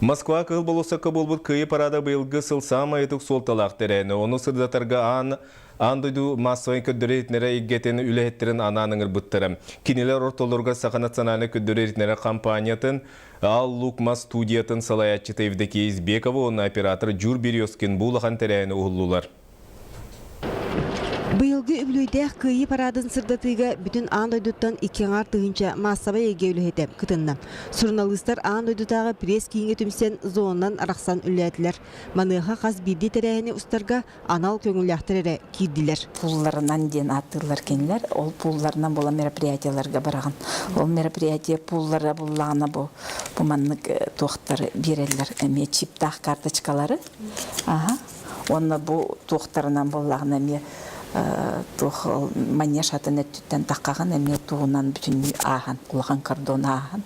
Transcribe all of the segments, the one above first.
Москва Кыһыл болуоссакка буолбут Кыайыы парада быйылгы сыл саамай ытык суолталаах тэрээһинэ. Ону сырдатарга аан аан дойду маассабай көрдөрөр-иһитиннэрэр эйгэтин үлэһиттэрин анаан ыҥырбыттара. Кинилэр ортолоругар Саха национальнай көрдөрөр-иһитиннэрэр компаниятын Аал Лук Мас студиятын салайааччыта Евдокия Избекова уонна оператор Дьур Березкин бу улахан тэрээһини уһуллулар. Быйылгы үбүлүөйдээх Кыайыы параадын сырдатыыга бүтүн аан дойдуттан 2,5 тыһыынча маассабай эйгэ үлэһитэ кытынна. Суруналыыстар аан дойдутааҕы пресс-кииҥҥэ түмсэн зонанан арахсан үлэлээтилэр. Маныаха хас биирдии тэрээһини устарга анал көҥүллээхтэр эрэ киирдилэр. Пулларынан диэн ааттыыллар кинилэр. Ол пулларынан була мероприятиеларга бараҕын. Ол мероприятие пуллара буллаҕына бу бу маннык туохтары биэрэллэр эмиэ чиптаах карточкалары. Аха. Уонна бу туохтарынан буоллаҕына эмиэ туох манеж атын өттүттэн таххаҕын эмиэ тугунан бүтүннүү ааһан улахан кордон ааһан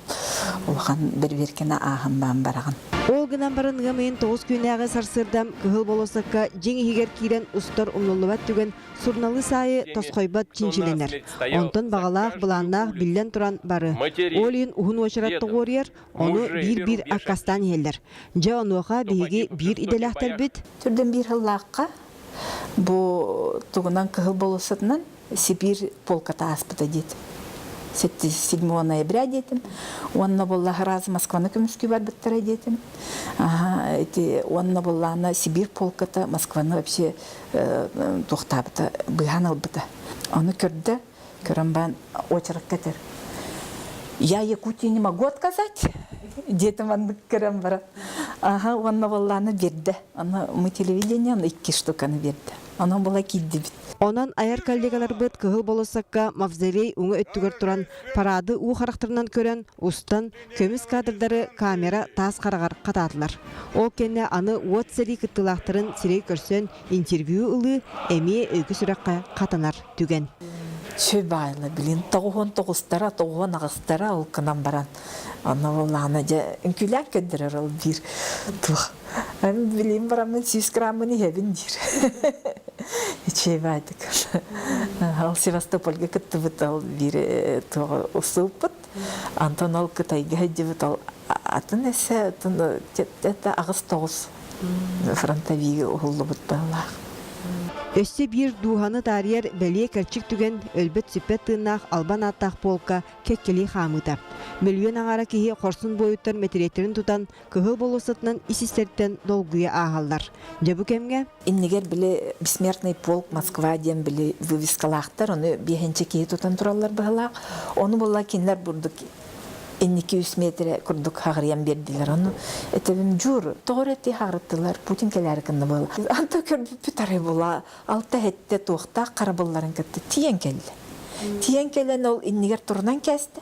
улахан бэрбиэркэни ааһан баан бараҕын. Ол гынан баран ыам ыйын тоҕус күннээҕи сарсыарда Кыһыл болуоссакка дьиҥ иһигэр киирэн устар умнуллубат түгэн суруналыыс аайы тосхойбот чинчилэнэр. Онтон баҕалаах, былааннаах биллэн туран бары. Ол иһин уһун уочарат тоҕуоруйар, ону биир-биир аккастаан иһэллэр. Дьэ онуоха биһиги биир идэлээхтэрбит Түрдэн биир сыллаахха бу тугунан Кыһыл болуоссатынан Сибиир полката ааспыта диэтим. 7 ноября диэтим. Уонна буолла раз Москваны көмүскүү барбыттара диэтим. Аха, ити уонна буоллаана Сибиир полката Москваны вообще туохтаабыта, быыһаан ылбыта. Ону көрдө, көрөн баан очеркка этэр. Я Якутии не могу отказать, диэтим маннык көрөн баран. Аха, уонна буоллаана биэрдэ. Аны мы телевидение, аны икки штуканы биэрдэ. Онон була киирдибит. Онон айар коллегаларбыт Кыһыл болуоссакка мавзолей уҥа өттүгэр туран парады уу харахтарынан көрөн, устан, көмүс кадрдары камера таас хараҕар хатаатылар. Ол кэннэ аны уот сэрии кыттыылаахтарын сирэй көрсөн интервью ылыы эмиэ өйгө сүрэххэ хатанар түгэн. Сүр баайла билин тоҕуһун тоҕустара, тоҕуһун аҕыстара ол гынан баран онно буоллаҕына дьэ үҥкүүлээн көрдөрөр ол биир туох билин бараммын 100 граммын иһэбин диир. Үчүгэй баайдык. Ол Севастопольга кыттыбыт ол биир туоҕу усулпут. Антон ол Кытайга сылдьыбыт ол атын эссе атын аҕыс тоҕус фронтовига уһуллубут быһылаах. Өссө биир дууһаны таарыйар бэлиэ кэрчик түгэн өлбөт-сүппэт тыыннаах албан ааттаах полка кэккэлии хаамыыта. Мөлүйүөн аҥаара киһи хорсун буойуттар мэтириэттэрин тутан Кыһыл болуоссатынан ис-истэртэн долгуйа ааһаллар. Дьэ бу кэмҥэ Иннигэр били Бессмертный полк Москва диэн били вывескалаахтар, ону биэһинчэ киһи тутан тураллар быһылаах. Ону буолла кинилэр бурдук инники үс метрэ курдук хаҕырыйан биэрдилэр. Ону этэбин Дьур, тоҕо эрэ ти хаҕырыттылар, Путин кэлээри кынна буола. Анта көрбүппүт арай була алта хэттэ туохтаах харабылларын кытта тиийэн кэллэ. Тиийэн кэлэн ол иннигэр турунан кээстэ.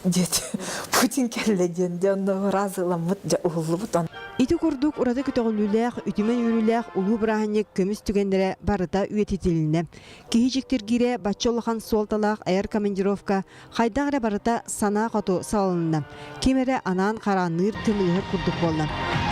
Диэт Путин кэллэ диэн дьэ онно ыраас ыламмыт дьэ уһуллубут Ити курдук ураты көтөҕүллүүлээх, үтүмэн үөрүүлээх улуу бырааһынньык көмүс түгэннэрэ барыта үйэтитилиннэ. Киһи дьиктиргиирэ бачча улахан суолталаах айар командировка хайдах эрэ барыта санаа хоту салалынна. Ким эрэ анаан хараанныыр көмөлөһөр курдук буолла.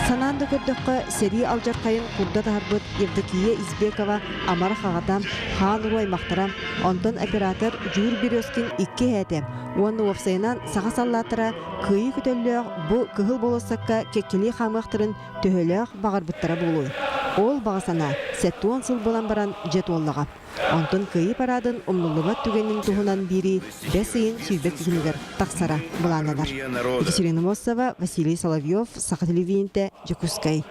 Санаан да көрдөххө, сэрии алдьархайын курдат аһарбыт Евдокия Избекова амарах аҕата, хаан уруу аймахтара, онтон оператор Дьуур Березкин икки эһээтэ уонна уопсайынан саха саллааттара кыайыы көтөллөөх бу Кыһыл болуоссакка кэккэлии хаамыахтарын төһөлөөх баҕарбыттара буолуой? Ол баҕа санаа 70 сыл буолан баран дьэ туоллаҕа. Онтон Кыайыы параадын умнуллубат түгэнин туһунан биэрии бэс ыйын 20 күнүгэр тахсара былааннанар. Екатерина Мосова, Василий Соловьев, Саха телевидениетэ, Дьокуускай.